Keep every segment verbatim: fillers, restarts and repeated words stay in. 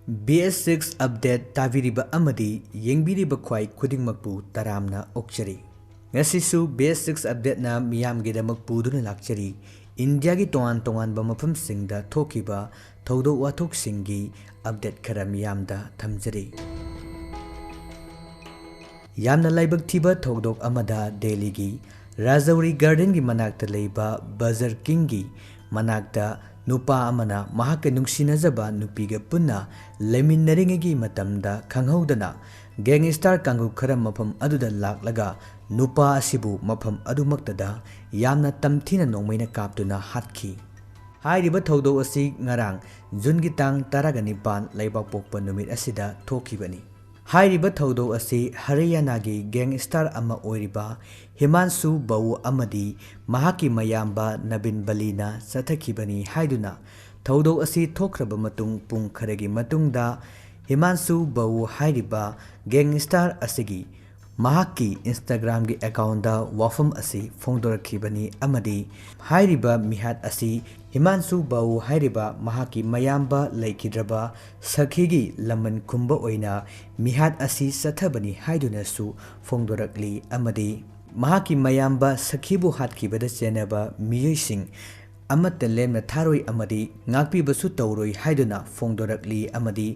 B S six update ꯇꯥꯕꯤꯔꯤꯕ ꯑꯃꯗꯤ ꯌꯦꯡꯕꯤꯔꯤꯕ ꯈ꯭ꯋꯥꯏ ꯈꯨꯗꯤꯡꯃꯛꯄꯨ ꯇꯔꯥꯝꯅ ꯑꯣꯛꯆꯔꯤ꯫ ꯉꯁꯤꯁꯨ B S six updateꯅ ꯃꯤꯌꯥꯝꯒꯤꯗꯃꯛ ꯄꯨꯗꯨꯅ ꯂꯥꯛꯆꯔꯤ꯫ ꯏꯟꯗꯤꯌꯥꯒꯤ ꯇꯣꯉꯥꯟ ꯇꯣꯉꯥꯟꯕ ꯃꯐꯝꯁꯤꯡꯗ ꯊꯣꯛꯈꯤꯕ ꯊꯧꯗꯣꯛ ꯋꯥꯊꯣꯛꯁꯤꯡꯒꯤ update ꯈꯔ ꯃꯤꯌꯥꯝꯗ ꯊꯝꯖꯔꯤ꯫ ꯌꯥꯝꯅ ꯂꯥꯏꯕꯛ ꯊꯤꯕ ꯊꯧꯗꯣꯛ ꯑꯃꯗ ꯗꯦꯜꯂꯤꯒꯤ ꯔꯥꯖꯧꯔꯤ ꯒꯥꯔꯗꯦꯟꯒꯤ ꯃꯅꯥꯛꯇ ꯂꯩꯕ ꯕꯖꯔ ꯀꯤꯡꯒꯤ ꯃꯅꯥꯛꯇ ꯅꯨꯄꯥ ꯑꯃꯅ ꯃꯍꯥꯛꯀ ꯅꯨꯡꯁꯤꯅꯖꯕ ꯅꯨꯄꯤꯒ ꯄꯨꯟꯅ ꯂꯩꯃꯤꯟꯅꯔꯤꯉꯩꯒꯤ ꯃꯇꯝꯗ ꯈꯪꯍꯧꯗꯅ gangster ꯀꯥꯡꯂꯨꯞ ꯈꯔ ꯃꯐꯝ ꯑꯗꯨꯗ ꯂꯥꯛꯂꯒ ꯅꯨꯄꯥ ꯑꯁꯤꯕꯨ ꯃꯐꯝ ꯑꯗꯨꯃꯛꯇꯗ ꯌꯥꯝꯅ ꯇꯝꯊꯤꯅ ꯅꯣꯡꯃꯩꯅ ꯀꯥꯞꯇꯨꯅ ꯍꯥꯠꯈꯤ꯫ ꯍꯥꯏꯔꯤꯕ ꯊꯧꯗꯣꯛ ꯑꯁꯤ ꯉꯔꯥꯡ ꯖꯨꯟꯒꯤ ꯇꯥꯡ ꯇꯔꯥꯒ ꯅꯤꯄꯥꯟ ꯂꯩꯕꯥꯛꯄꯣꯛꯄ ꯅꯨꯃꯤꯠ ꯑꯁꯤꯗ ꯊꯣꯛꯈꯤꯕꯅꯤ꯫ ꯍꯥꯏꯔꯤꯕ ꯊꯧꯗꯣꯛ ꯑꯁꯤ ꯍꯔꯤꯌꯥꯅꯥꯒꯤ gangster ꯑꯃ ꯑꯣꯏꯔꯤꯕ ꯍꯤꯃꯥꯟꯁꯨ ꯕꯥꯎ ꯑꯃꯗꯤ ꯃꯍꯥꯛꯀꯤ ꯃꯌꯥꯝꯕ ꯅꯕꯤꯟ ꯕꯂꯤꯅ ꯆꯠꯊꯈꯤꯕꯅꯤ ꯍꯥꯏꯗꯨꯅ ꯊꯧꯗꯣꯛ ꯑꯁꯤ ꯊꯣꯛꯈ꯭ꯔꯕ ꯃꯇꯨꯡ ꯄꯨꯡ ꯈꯔꯒꯤ ꯃꯇꯨꯡꯗ ꯍꯤꯃꯥꯟꯁꯨ ꯕꯥꯎ ꯍꯥꯏꯔꯤꯕ gangster ꯑꯁꯤꯒꯤ ꯃꯍꯥꯛꯀꯤ Instagramꯒꯤ accountꯇ ꯋꯥꯐꯝ ꯑꯁꯤ ꯐꯣꯡꯗꯣꯔꯛꯈꯤꯕꯅꯤ ꯑꯃꯗꯤ ꯍꯥꯏꯔꯤꯕ ꯃꯤꯍꯥꯠ ꯑꯁꯤ ꯍꯤꯃꯥꯟꯁꯨ ꯕꯥꯎ ꯍꯥꯏꯔꯤꯕ ꯃꯍꯥꯛꯀꯤ ꯃꯌꯥꯝꯕ ꯂꯩꯈꯤꯗ꯭ꯔꯕ ꯁꯈꯤꯒꯤ ꯂꯃꯟ ꯈꯨꯝꯕ ꯑꯣꯏꯅ ꯃꯤꯍꯥꯠ ꯑꯁꯤ ꯆꯠꯊꯕꯅꯤ ꯍꯥꯏꯗꯨꯅꯁꯨ ꯐꯣꯡꯗꯣꯔꯛꯂꯤ ꯑꯃꯗꯤ ꯃꯍꯥꯛꯀꯤ ꯃꯌꯥꯝꯕ ꯁꯈꯤꯕꯨ ꯍꯥꯠꯈꯤꯕꯗ ꯆꯦꯟꯅꯕ ꯃꯤꯑꯣꯏꯁꯤꯡ ꯑꯃꯠꯇ ꯂꯦꯝꯅ ꯊꯥꯔꯣꯏ ꯑꯃꯗꯤ ꯉꯥꯛꯄꯤꯕꯁꯨ ꯇꯧꯔꯣꯏ ꯍꯥꯏꯗꯨꯅ ꯐꯣꯡꯗꯣꯔꯛꯂꯤ ꯑꯃꯗꯤ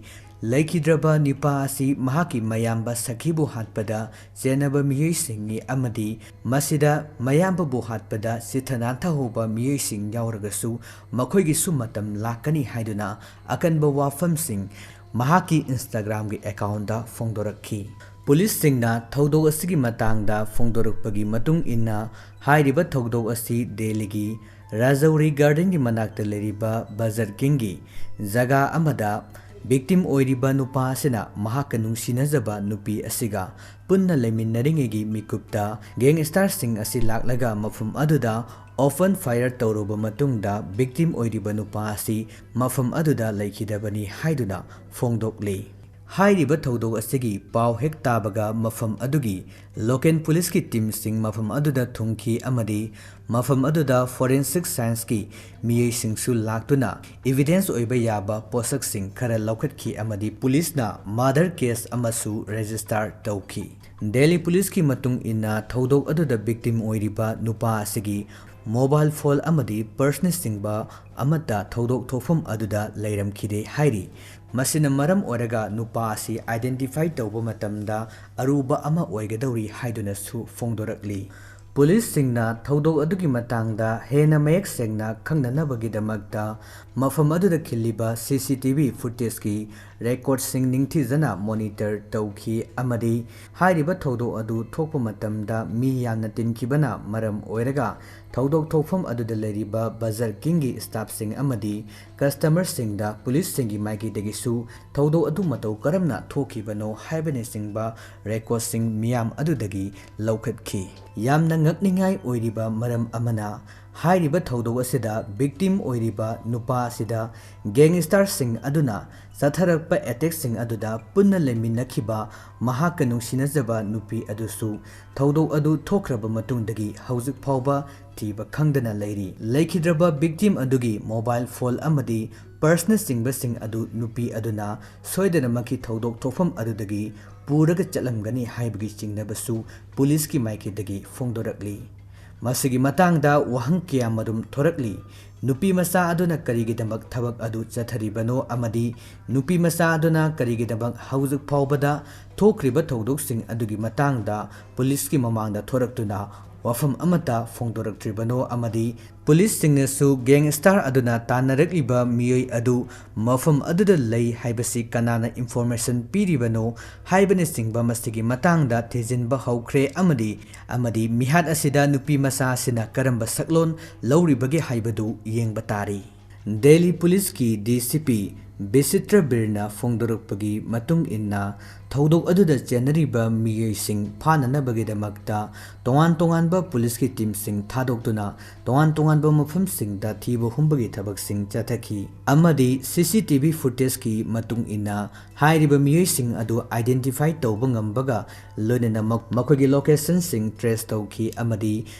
ꯂꯩꯈꯤꯗ꯭ꯔꯕ ꯅꯨꯄꯥ ꯑꯁꯤ ꯃꯍꯥꯛꯀꯤ ꯃꯌꯥꯝꯕ ꯁꯈꯤꯕꯨ ꯍꯥꯠꯄꯗ ꯆꯦꯟꯅꯕ ꯃꯤꯑꯣꯏꯁꯤꯡꯅꯤ ꯑꯃꯗꯤ ꯃꯁꯤꯗ ꯃꯌꯥꯝꯕꯕꯨ ꯍꯥꯠꯄꯗ ꯆꯤꯠꯊ ꯅꯥꯟꯊꯍꯧꯕ ꯃꯤꯑꯣꯏꯁꯤꯡ ꯌꯥꯎꯔꯒꯁꯨ ꯃꯈꯣꯏꯒꯤꯁꯨ ꯃꯇꯝ ꯂꯥꯛꯀꯅꯤ ꯍꯥꯏꯗꯨꯅ ꯑꯀꯟꯕ ꯋꯥꯐꯝꯁꯤꯡ ꯃꯍꯥꯛꯀꯤ Instagramꯒꯤ accountꯇ ꯐꯣꯡꯗꯣꯔꯛꯈꯤ꯫ ꯄꯨꯂꯤꯁꯁꯤꯡꯅ ꯊꯧꯗꯣꯛ ꯑꯁꯤꯒꯤ ꯃꯇꯥꯡꯗ ꯐꯣꯡꯗꯣꯔꯛꯄꯒꯤ ꯃꯇꯨꯡ ꯏꯟꯅ, ꯍꯥꯏꯔꯤꯕ ꯊꯧꯗꯣꯛ ꯑꯁꯤ ꯗꯦꯜꯂꯤꯒꯤ ꯔꯥꯖꯧꯔꯤ ꯒꯥꯔꯗꯦꯟꯒꯤ ꯃꯅꯥꯛꯇ ꯂꯩꯔꯤꯕ ꯕꯖꯔ ꯀꯤꯡꯒꯤ ꯖꯒꯥ ꯑꯃꯗ victim ꯑꯣꯏꯔꯤꯕ ꯅꯨꯄꯥ ꯑꯁꯤꯅ ꯃꯍꯥꯛꯀ ꯅꯨꯡꯁꯤꯅꯖꯕ ꯅꯨꯄꯤ ꯑꯁꯤꯒ ꯄꯨꯟꯅ ꯂꯩꯃꯤꯟꯅꯔꯤꯉꯩꯒꯤ ꯃꯤꯀꯨꯞꯇ gangsterꯁꯤꯡ ꯑꯁꯤ ꯂꯥꯛꯂꯒ ꯃꯐꯝ ꯑꯗꯨꯗ open fire ꯇꯧꯔꯨꯕ ꯃꯇꯨꯡꯗ victim ꯑꯣꯏꯔꯤꯕ ꯅꯨꯄꯥ ꯑꯁꯤ ꯃꯐꯝ ꯑꯗꯨꯗ ꯂꯩꯈꯤꯗꯕꯅꯤ ꯍꯥꯏꯗꯨꯅ ꯐꯣꯡꯗꯣꯛꯂꯤ꯫ ꯍꯥꯏꯔꯤꯕ ꯊꯧꯗꯣꯛ ꯑꯁꯤꯒꯤ ꯄꯥꯎ ꯍꯦꯛ ꯇꯥꯕꯒ ꯃꯐꯝ ꯑꯗꯨꯒꯤ local ꯄꯨꯂꯤꯁꯀꯤ ꯇꯤꯝꯁꯤꯡ ꯃꯐꯝ ꯑꯗꯨꯗ ꯊꯨꯡꯈꯤ ꯑꯃꯗꯤ ꯃꯐꯝ ꯑꯗꯨꯗ forensic scienceꯀꯤ ꯃꯤꯑꯣꯏꯁꯤꯡꯁꯨ ꯂꯥꯛꯇꯨꯅ evidence ꯑꯣꯏꯕ ꯌꯥꯕ ꯄꯣꯠꯁꯛꯁꯤꯡ ꯈꯔ ꯂꯧꯈꯠꯈꯤ ꯑꯃꯗꯤ ꯄꯨꯂꯤꯁꯅ murder case ꯑꯃꯁꯨ register ꯇꯧꯈꯤ꯫ ꯗꯦꯜꯂꯤ ꯄꯨꯂꯤꯁꯀꯤ ꯃꯇꯨꯡ ꯏꯟꯅ ꯊꯧꯗꯣꯛ ꯑꯗꯨꯗ victim ꯑꯣꯏꯔꯤꯕ ꯅꯨꯄꯥ ꯑꯁꯤꯒꯤ mobile phone ꯑꯃꯗꯤ purseꯅꯆꯤꯡꯕ ꯑꯃꯠꯇ ꯊꯧꯗꯣꯛ ꯊꯣꯛꯐꯝ ꯑꯗꯨꯗ ꯂꯩꯔꯝꯈꯤꯗꯦ ꯍꯥꯏꯔꯤ꯫ ꯃꯁꯤꯅ ꯃꯔꯝ ꯑꯣꯏꯔꯒ ꯅꯨꯄꯥ ꯑꯁꯤ identify ꯇꯧꯕ ꯃꯇꯝꯗ ꯑꯔꯨꯕ ꯑꯃ ꯑꯣꯏꯒꯗꯧꯔꯤ ꯍꯥꯏꯗꯨꯅꯁꯨ ꯐꯣꯡꯗꯣꯔꯛꯂꯤ꯫ ꯄꯨꯂꯤꯁꯁꯤꯡꯅ ꯊꯧꯗꯣꯛ ꯑꯗꯨꯒꯤ ꯃꯇꯥꯡꯗ ꯍꯦꯟꯅ ꯃꯌꯦꯛ ꯁꯦꯡꯅ ꯈꯪꯅꯅꯕꯒꯤꯗꯃꯛꯇ ꯃꯐꯝ ꯑꯗꯨꯗ ꯈꯤꯜꯂꯤꯕ CCTV footageꯀꯤ recordꯁꯤꯡ ꯅꯤꯡꯊꯤꯖꯅ monitor ꯇꯧꯈꯤ ꯑꯃꯗꯤ ꯍꯥꯏꯔꯤꯕ ꯊꯧꯗꯣꯛ ꯑꯗꯨ ꯊꯣꯛꯄ ꯃꯇꯝꯗ ꯃꯤ ꯌꯥꯝꯅ ꯇꯤꯟꯈꯤꯕꯅ ꯃꯔꯝ ꯑꯣꯏꯔꯒ ꯊꯧꯗꯣꯛ ꯊꯣꯛꯐꯝ ꯑꯗꯨꯗ ꯂꯩꯔꯤꯕ Burger Kingꯒꯤ staffꯁꯤꯡ ꯑꯃꯗꯤ customerꯁꯤꯡꯗ ꯄꯨꯂꯤꯁꯁꯤꯡꯒꯤ ꯃꯥꯏꯀꯩꯗꯒꯤꯁꯨ ꯊꯧꯗꯣꯛ ꯑꯗꯨ ꯃꯇꯧ ꯀꯔꯝꯅ ꯊꯣꯛꯈꯤꯕꯅꯣ ꯍꯥꯏꯕꯅꯆꯤꯡꯕ recordꯁꯤꯡ ꯃꯤꯌꯥꯝ ꯑꯗꯨꯗꯒꯤ ꯂꯧꯈꯠꯈꯤ꯫ ꯌꯥꯝꯅ ꯉꯛꯅꯤꯡꯉꯥꯏ ꯑꯣꯏꯔꯤꯕ ꯃꯔꯝ ꯑꯃꯅ, ꯍꯥꯏꯔꯤꯕ ꯊꯧꯗꯣꯛ ꯑꯁꯤꯗ victim ꯑꯣꯏꯔꯤꯕ ꯅꯨꯄꯥ ꯑꯁꯤꯗ gangsterꯁꯤꯡ ꯑꯗꯨꯅ ꯆꯠꯊꯔꯛꯄ attackꯁꯤꯡ ꯑꯗꯨꯗ ꯄꯨꯟꯅ ꯂꯩꯃꯤꯟꯅꯈꯤꯕ ꯃꯍꯥꯛꯀ ꯅꯨꯡꯁꯤꯅꯖꯕ ꯅꯨꯄꯤ ꯑꯗꯨꯁꯨ ꯊꯧꯗꯣꯛ ꯑꯗꯨ ꯊꯣꯛꯈ꯭ꯔꯕ ꯃꯇꯨꯡꯗꯒꯤ ꯍꯧꯖꯤꯛ ꯐꯥꯎꯕ ꯊꯤꯕ ꯈꯪꯗꯅ ꯂꯩꯔꯤ꯫ ꯂꯩꯈꯤꯗ꯭ꯔꯕ victim ꯑꯗꯨꯒꯤ mobile phone ꯑꯃꯗꯤ purseꯅꯆꯤꯡꯕꯁꯤꯡ ꯑꯗꯨ ꯅꯨꯄꯤ ꯑꯗꯨꯅ ꯁꯣꯏꯗꯅꯃꯛꯀꯤ ꯊꯧꯗꯣꯛ ꯊꯣꯛꯐꯝ ꯑꯗꯨꯗꯒꯤ ꯄꯨꯔꯒ ꯆꯠꯂꯝꯒꯅꯤ ꯍꯥꯏꯕꯒꯤ ꯆꯤꯡꯅꯕꯁꯨ ꯄꯨꯂꯤꯁꯀꯤ ꯃꯥꯏꯀꯩꯗꯒꯤ ꯐꯣꯡꯗꯣꯔꯛꯂꯤ꯫ ꯃꯁꯤꯒꯤ ꯃꯇꯥꯡꯗ ꯋꯥꯍꯪ ꯀꯌꯥꯃꯔꯨꯝ ꯊꯣꯔꯛꯂꯤ꯫ ꯅꯨꯄꯤ ꯃꯆꯥ ꯑꯗꯨꯅ ꯀꯔꯤꯒꯤꯗꯃꯛ ꯊꯕꯛ ꯑꯗꯨ ꯆꯠꯊꯔꯤꯕꯅꯣ ꯑꯃꯗꯤ ꯅꯨꯄꯤ ꯃꯆꯥ ꯑꯗꯨꯅ ꯀꯔꯤꯒꯤꯗꯃꯛ ꯍꯧꯖꯤꯛ ꯐꯥꯎꯕꯗ ꯊꯣꯛꯈ꯭ꯔꯤꯕ ꯊꯧꯗꯣꯛꯁꯤꯡ ꯑꯗꯨꯒꯤ ꯃꯇꯥꯡꯗ ꯄꯨꯂꯤꯁꯀꯤ ꯃꯃꯥꯡꯗ ꯊꯣꯔꯛꯇꯨꯅ ꯋꯥꯐꯝ ꯑꯃꯠꯇ ꯐꯣꯡꯗꯣꯔꯛꯇ꯭ꯔꯤꯕꯅꯣ ꯑꯃꯗꯤ ꯄꯨꯂꯤꯁꯁꯤꯡꯅꯁꯨ gangster ꯑꯗꯨꯅ ꯇꯥꯟꯅꯔꯛꯂꯤꯕ ꯃꯤꯑꯣꯏ ꯑꯗꯨ ꯃꯐꯝ ꯑꯗꯨꯗ ꯂꯩ ꯍꯥꯏꯕꯁꯤ ꯀꯅꯥꯅ information ꯄꯤꯔꯤꯕꯅꯣ ꯍꯥꯏꯕꯅꯆꯤꯡꯕ ꯃꯁꯤꯒꯤ ꯃꯇꯥꯡꯗ ꯊꯤꯖꯤꯟꯕ ꯍꯧꯈ꯭ꯔꯦ ꯑꯃꯗꯤ, ꯑꯃꯗꯤ ꯃꯤꯍꯥꯠ ꯑꯁꯤꯗ ꯅꯨꯄꯤ ꯃꯆꯥ ꯑꯁꯤꯅ ꯀꯔꯝꯕ ꯁꯛꯂꯣꯟ ꯂꯧꯔꯤꯕꯒꯦ ꯍꯥꯏꯕꯗꯨ ꯌꯦꯡꯕ ꯇꯥꯔꯤ꯫ ꯗꯦꯜꯂꯤ ꯄꯨꯂꯤꯁꯀꯤ DCP ꯕꯤꯆꯤꯇ꯭ꯔ ꯕꯤꯔꯅ ꯐꯣꯡꯗꯣꯔꯛꯄꯒꯤ ꯃꯇꯨꯡ ꯏꯟꯅ, ꯊꯧꯗꯣꯛ ꯑꯗꯨꯗ ꯆꯦꯟꯅꯔꯤꯕ ꯃꯤꯑꯣꯏꯁꯤꯡ ꯐꯥꯅꯅꯕꯒꯤꯗꯃꯛꯇ ꯇꯣꯉꯥꯟ ꯇꯣꯉꯥꯟꯕ ꯄꯨꯂꯤꯁꯀꯤ ꯇꯤꯝꯁꯤꯡ ꯊꯥꯗꯣꯛꯇꯨꯅ ꯇꯣꯉꯥꯟ ꯇꯣꯉꯥꯟꯕ ꯃꯐꯝꯁꯤꯡꯗ ꯊꯤꯕ ꯍꯨꯝꯕꯒꯤ ꯊꯕꯛꯁꯤꯡ ꯆꯠꯊꯈꯤ ꯑꯃꯗꯤ ꯁꯤ ꯁꯤ ꯇꯤ ꯚꯤ ꯐꯨꯇꯦꯖꯀꯤ ꯃꯇꯨꯡ ꯏꯟꯅ ꯍꯥꯏꯔꯤꯕ ꯃꯤꯑꯣꯏꯁꯤꯡ ꯑꯗꯨ identify ꯇꯧꯕ ꯉꯝꯕꯒ ꯂꯣꯏꯅꯅ ꯃꯈꯣꯏꯒꯤ ꯂꯣꯀꯦꯁꯟꯁꯤꯡ ꯇ꯭ꯔꯦꯁ ꯇꯧꯈꯤ ꯑꯃꯗꯤ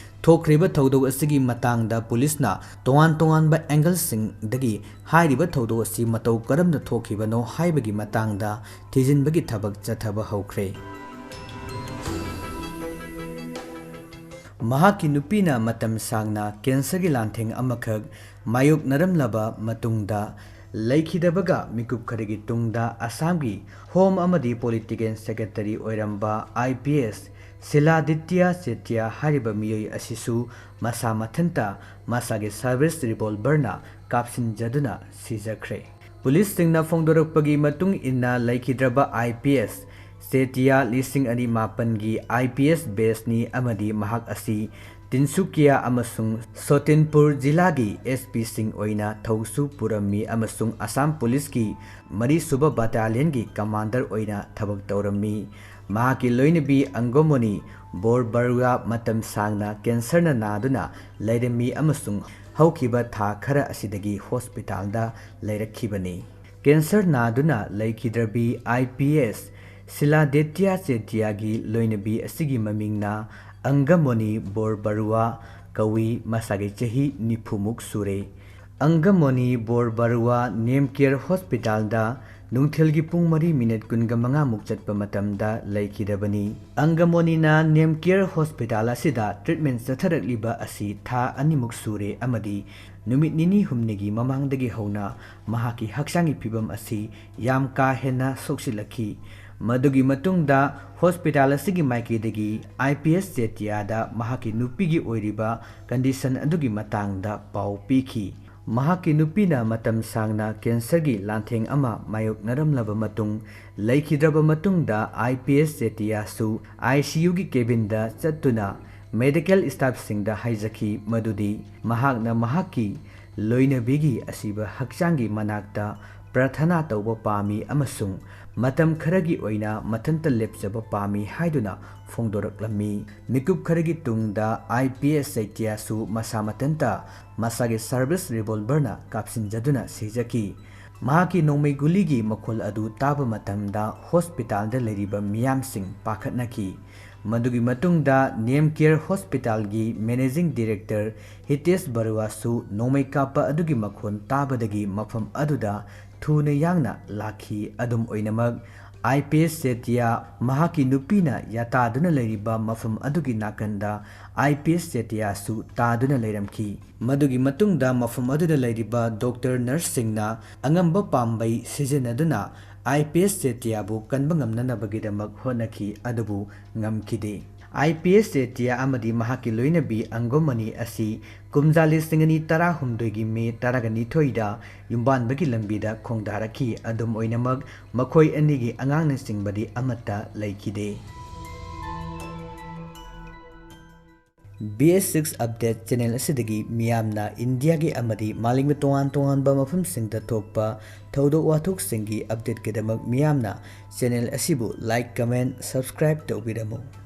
ꯊꯣꯛꯈ꯭ꯔꯤꯕ ꯊꯧꯗꯣꯛ ꯑꯁꯤꯒꯤ ꯃꯇꯥꯡꯗ ꯄꯨꯂꯤꯁꯅ ꯇꯣꯉꯥꯟ ꯇꯣꯉꯥꯟꯕ ꯑꯦꯡꯒꯜꯁꯤꯡꯗꯒꯤ ꯍꯥꯏꯔꯤꯕ ꯊꯧꯗꯣꯛ ꯑꯁꯤ ꯃꯇꯧ ꯀꯔꯝꯅ ꯊꯣꯛꯈꯤꯕꯅꯣ ꯍꯥꯏꯕꯒꯤ ꯃꯇꯥꯡꯗ ꯊꯤꯖꯤꯟꯕꯒꯤ ꯊꯕꯛ ꯆꯠꯊꯕ ꯍꯧꯈ꯭ꯔꯦ꯫ ꯃꯍꯥꯛꯀꯤ ꯅꯨꯄꯤꯅ ꯃꯇꯝ ꯁꯥꯡꯅ ꯀꯦꯟꯁꯔꯒꯤ ꯂꯥꯟꯊꯦꯡ ꯑꯃꯈꯛ ꯃꯥꯌꯣꯛꯅꯔꯝꯂꯕ ꯃꯇꯨꯡꯗ ꯂꯩꯈꯤꯗꯕꯒ ꯃꯤꯀꯨꯞ ꯈꯔꯒꯤ ꯇꯨꯡꯗ ꯑꯁꯥꯝꯒꯤ ꯍꯣꯝ ꯑꯃꯗꯤ ꯄꯣꯂꯤꯇꯤꯀꯦꯜ ꯁꯦꯀ꯭ꯔꯦꯇꯔꯤ ꯑꯣꯏꯔꯝꯕ ꯑꯥꯏ ꯄꯤ ꯑꯦꯁ ꯁꯤꯂꯥꯗꯤꯇ꯭ꯌ ꯆꯦꯇ꯭ꯌ ꯍꯥꯏꯔꯤꯕ ꯃꯤꯑꯣꯏ ꯑꯁꯤꯁꯨ ꯃꯁꯥ ꯃꯊꯟꯇ ꯃꯁꯥꯒꯤ ꯁꯔꯚꯤꯁ ꯔꯤꯚꯣꯜꯚꯔꯅ ꯀꯥꯞꯁꯤꯟꯖꯗꯨꯅ ꯁꯤꯖꯈ꯭ꯔꯦ꯫ ꯄꯨꯂꯤꯁꯁꯤꯡꯅ ꯐꯣꯡꯗꯣꯔꯛꯄꯒꯤ ꯃꯇꯨꯡ ꯏꯟꯅ, ꯂꯩꯈꯤꯗ꯭ꯔꯕ ꯑꯥꯏ ꯄꯤ ꯑꯦꯁ ꯆꯦꯇꯤꯌꯥ ꯂꯤꯁꯤꯡ ꯑꯅꯤ ꯃꯥꯄꯟꯒꯤ ꯑꯥꯏ ꯄꯤ ꯑꯦꯁ ꯕꯦꯆꯅꯤ ꯑꯃꯗꯤ ꯃꯍꯥꯛ ꯑꯁꯤ ꯇꯤꯟꯁꯨꯀꯤꯌꯥ ꯑꯃꯁꯨꯡ ꯁꯣꯇꯤꯟꯄꯨꯔ ꯖꯤꯂꯥꯒꯤ ꯑꯦꯁ ꯄꯤꯁꯤꯡ ꯑꯣꯏꯅ ꯊꯧꯁꯨ ꯄꯨꯔꯝꯃꯤ ꯑꯃꯁꯨꯡ ꯑꯁꯥꯝ ꯄꯨꯂꯤꯁꯀꯤ ꯃꯔꯤꯁꯨꯕ ꯕꯠꯇꯥꯂꯤꯌꯟꯒꯤ ꯀꯃꯥꯟꯗꯔ ꯑꯣꯏꯅ ꯊꯕꯛ ꯇꯧꯔꯝꯃꯤ꯫ ꯃꯍꯥꯛꯀꯤ ꯂꯣꯏꯅꯕꯤ ꯑꯪꯒꯣꯃꯣꯅꯤ ꯕꯣꯔꯕꯔꯨꯋꯥ ꯃꯇꯝ ꯁꯥꯡꯅ ꯀꯦꯟꯁꯔꯅ ꯅꯥꯗꯨꯅ ꯂꯩꯔꯝꯃꯤ ꯑꯃꯁꯨꯡ ꯍꯧꯈꯤꯕ ꯊꯥ ꯈꯔ ꯑꯁꯤꯗꯒꯤ ꯍꯣꯁꯄꯤꯇꯥꯜꯗ ꯂꯩꯔꯛꯈꯤꯕꯅꯤ꯫ ꯀꯦꯟꯁꯔ ꯅꯥꯗꯨꯅ ꯂꯩꯈꯤꯗ꯭ꯔꯕꯤ ꯑꯥꯏ ꯄꯤ ꯑꯦꯁ ꯁꯤꯂꯥꯗꯤꯇ꯭ꯌ ꯆꯦꯇꯤꯌꯥꯒꯤ ꯂꯣꯏꯅꯕꯤ ꯑꯁꯤꯒꯤ ꯃꯃꯤꯡꯅ ꯑꯪꯒꯃꯣꯅꯤ ꯕꯣꯔꯕꯔꯨꯋꯥ ꯀꯧꯏ, ꯃꯁꯥꯒꯤ ꯆꯍꯤ ꯅꯤꯐꯨꯃꯨꯛ ꯁꯨꯔꯦ꯫ ꯑꯪꯒꯃꯣꯅꯤ ꯕꯣꯔꯕꯔꯨꯋꯥ ꯅꯦꯝꯀꯦꯌꯔ ꯍꯣꯁꯄꯤꯇꯥꯜꯗ ꯅꯨꯡꯊꯤꯜꯒꯤ ꯄꯨꯡ ꯃꯔꯤ ꯃꯤꯅꯤꯠ ꯀꯨꯟꯒ ꯃꯉꯥꯃꯨꯛ ꯆꯠꯄ ꯃꯇꯝꯗ ꯂꯩꯈꯤꯗꯕꯅꯤ꯫ ꯑꯪꯒꯃꯣꯅꯤꯅ ꯅꯦꯝꯀꯦꯌꯔ ꯍꯣꯁꯄꯤꯇꯥꯜ ꯑꯁꯤꯗ ꯇ꯭ꯔꯤꯠꯃꯦꯟ ꯆꯠꯊꯔꯛꯂꯤꯕ ꯑꯁꯤ ꯊꯥ ꯑꯅꯤꯃꯨꯛ ꯁꯨꯔꯦ ꯑꯃꯗꯤ ꯅꯨꯃꯤꯠ ꯅꯤꯅꯤ ꯍꯨꯝꯅꯤꯒꯤ ꯃꯃꯥꯡꯗꯒꯤ ꯍꯧꯅ ꯃꯍꯥꯛꯀꯤ ꯍꯛꯆꯥꯡꯒꯤ ꯐꯤꯕꯝ ꯑꯁꯤ ꯌꯥꯝ ꯀꯥ ꯍꯦꯟꯅ ꯁꯣꯛꯆꯤꯜꯂꯛꯈꯤ꯫ ꯃꯗꯨꯒꯤ ꯃꯇꯨꯡꯗ ꯍꯣꯁꯄꯤꯇꯥꯜ ꯑꯁꯤꯒꯤ ꯃꯥꯏꯀꯩꯗꯒꯤ ꯑꯥꯏ ꯄꯤ ꯑꯦꯁ ꯆꯦꯇꯤꯌꯥꯗ ꯃꯍꯥꯛꯀꯤ ꯅꯨꯄꯤꯒꯤ ꯑꯣꯏꯔꯤꯕ ꯀꯟꯗꯤꯁꯟ ꯑꯗꯨꯒꯤ ꯃꯇꯥꯡꯗ ꯄꯥꯎ ꯄꯤꯈꯤ꯫ ꯃꯍꯥꯛꯀꯤ ꯅꯨꯄꯤꯅ ꯃꯇꯝ ꯁꯥꯡꯅ ꯀꯦꯟꯁꯔꯒꯤ ꯂꯥꯟꯊꯦꯡ ꯑꯃ ꯃꯥꯌꯣꯛꯅꯔꯝꯂꯕ ꯃꯇꯨꯡ ꯂꯩꯈꯤꯗ꯭ꯔꯕ ꯃꯇꯨꯡꯗ, I P S ꯆꯦꯇꯤꯌꯥꯁꯨ I C ꯌꯨꯒꯤ ꯀꯦꯕꯤꯟꯗ ꯆꯠꯇꯨꯅ ꯃꯦꯗꯤꯀꯦꯜ ꯁ꯭ꯇꯥꯐꯁꯤꯡꯗ ꯍꯥꯏꯖꯈꯤ ꯃꯗꯨꯗꯤ ꯃꯍꯥꯛꯅ ꯃꯍꯥꯛꯀꯤ ꯂꯣꯏꯅꯕꯤꯒꯤ ꯑꯁꯤꯕ ꯍꯛꯆꯥꯡꯒꯤ ꯃꯅꯥꯛꯇ ꯄ꯭ꯔꯥꯊꯅꯥ ꯇꯧꯕ ꯄꯥꯝꯃꯤ ꯑꯃꯁꯨꯡ ꯃꯇꯝ ꯈꯔꯒꯤ ꯑꯣꯏꯅ ꯃꯊꯟꯇ ꯂꯦꯞꯆꯕ ꯄꯥꯝꯃꯤ ꯍꯥꯏꯗꯨꯅ ꯐꯣꯡꯗꯣꯔꯛꯂꯝꯃꯤ꯫ ꯃꯤꯀꯨꯞ ꯈꯔꯒꯤ ꯇꯨꯡꯗ ꯑꯥꯏ ꯄꯤ ꯑꯦꯁ ꯆꯦꯇꯤꯌꯥꯁꯨ ꯃꯁꯥ ꯃꯊꯟꯇ ꯃꯁꯥꯒꯤ ꯁꯔꯚꯤꯁ ꯔꯤꯚꯣꯜꯚꯔꯅ ꯀꯥꯞꯁꯤꯟꯖꯗꯨꯅ ꯁꯤꯖꯈꯤ꯫ ꯃꯍꯥꯛꯀꯤ ꯅꯣꯡꯃꯩ ꯒꯨꯂꯤꯒꯤ ꯃꯈꯣꯜ ꯑꯗꯨ ꯇꯥꯕ ꯃꯇꯝꯗ ꯍꯣꯁꯄꯤꯇꯥꯜꯗ ꯂꯩꯔꯤꯕ ꯃꯤꯌꯥꯝꯁꯤꯡ ꯄꯥꯈꯠꯅꯈꯤ꯫ ꯃꯗꯨꯒꯤ ꯃꯇꯨꯡꯗ ꯅꯦꯝ ꯀꯦꯌꯔ ꯍꯣꯁꯄꯤꯇꯥꯜꯒꯤ ꯃꯦꯅꯦꯖꯤꯡ ꯗꯤꯔꯦꯛꯇꯔ ꯍꯤꯇꯦꯁ ꯕꯔꯨꯋꯥꯁꯨ ꯅꯣꯡꯃꯩ ꯀꯥꯞꯄ ꯑꯗꯨꯒꯤ ꯃꯈꯣꯜ ꯇꯥꯕꯗꯒꯤ ꯃꯐꯝ ꯑꯗꯨꯗ ꯊꯨꯅ ꯌꯥꯡꯅ ꯂꯥꯛꯈꯤ꯫ ꯑꯗꯨꯝ ꯑꯣꯏꯅꯃꯛ, ꯑꯥꯏ ꯄꯤ ꯑꯦꯁ ꯆꯦꯇꯤꯌꯥ ꯃꯍꯥꯛꯀꯤ ꯅꯨꯄꯤꯅ ꯌꯥꯇꯥꯗꯨꯅ ꯂꯩꯔꯤꯕ ꯃꯐꯝ ꯑꯗꯨꯒꯤ ꯅꯥꯀꯟꯗ ꯑꯥꯏ ꯄꯤ ꯑꯦꯁ ꯆꯦꯇꯤꯌꯥꯁꯨ ꯇꯥꯗꯨꯅ ꯂꯩꯔꯝꯈꯤ꯫ ꯃꯗꯨꯒꯤ ꯃꯇꯨꯡꯗ ꯃꯐꯝ ꯑꯗꯨꯗ ꯂꯩꯔꯤꯕ ꯗꯣꯛꯇꯔ ꯅꯔꯁꯁꯤꯡꯅ ꯑꯉꯝꯕ ꯄꯥꯝꯕꯩ ꯁꯤꯖꯤꯟꯅꯗꯨꯅ ꯑꯥꯏ ꯄꯤ ꯑꯦꯁ ꯆꯦꯇꯤꯌꯥꯕꯨ ꯀꯟꯕ ꯉꯝꯅꯅꯕꯒꯤꯗꯃꯛ ꯍꯣꯠꯅꯈꯤ, ꯑꯗꯨꯕꯨ ꯉꯝꯈꯤꯗꯦ꯫ ꯑꯥꯏ ꯄꯤ ꯑꯦꯁ ꯆꯦꯇꯤꯌꯥ ꯑꯃꯗꯤ ꯃꯍꯥꯛꯀꯤ ꯂꯣꯏꯅꯕꯤ ꯑꯪꯒꯣꯃꯅꯤ ꯑꯁꯤ ꯀꯨꯝꯖꯥ ꯂꯤꯁꯤꯡ ꯑꯅꯤ ꯇꯔꯥꯍꯨꯝꯗꯣꯏꯒꯤ ꯃꯦ ꯇꯔꯥꯒ ꯅꯤꯊꯣꯏꯗ ꯌꯨꯝꯕꯥꯟꯕꯒꯤ ꯂꯝꯕꯤꯗ ꯈꯣꯡꯗꯥꯔꯛꯈꯤ꯫ ꯑꯗꯨꯝ ꯑꯣꯏꯅꯃꯛ, ꯃꯈꯣꯏ ꯑꯅꯤꯒꯤ ꯑꯉꯥꯡꯅꯆꯤꯡꯕꯗꯤ ꯑꯃꯠꯇ ꯂꯩꯈꯤꯗꯦ꯫ ꯕꯤ ꯑꯦꯁ ꯁꯤꯛꯁ ꯑꯞꯗꯦꯠ ꯆꯦꯅꯦꯜ ꯑꯁꯤꯗꯒꯤ ꯃꯤꯌꯥꯝꯅ ꯏꯟꯗꯤꯌꯥꯒꯤ ꯑꯃꯗꯤ ꯃꯥꯂꯦꯝꯒꯤ ꯇꯣꯉꯥꯟ ꯇꯣꯉꯥꯟꯕ ꯃꯐꯝꯁꯤꯡꯗ ꯊꯣꯛꯄ ꯊꯧꯗꯣꯛ ꯋꯥꯊꯣꯛꯁꯤꯡꯒꯤ ꯑꯞꯗꯦꯠꯀꯤꯗꯃꯛ ꯃꯤꯌꯥꯝꯅ ꯆꯦꯅꯦꯜ ꯑꯁꯤꯕꯨ ꯂꯥꯏꯛ, ꯀꯃꯦꯟ, ꯁꯕꯁꯀ꯭ꯔꯥꯏꯕ ꯇꯧꯕꯤꯔꯝꯃꯨ꯫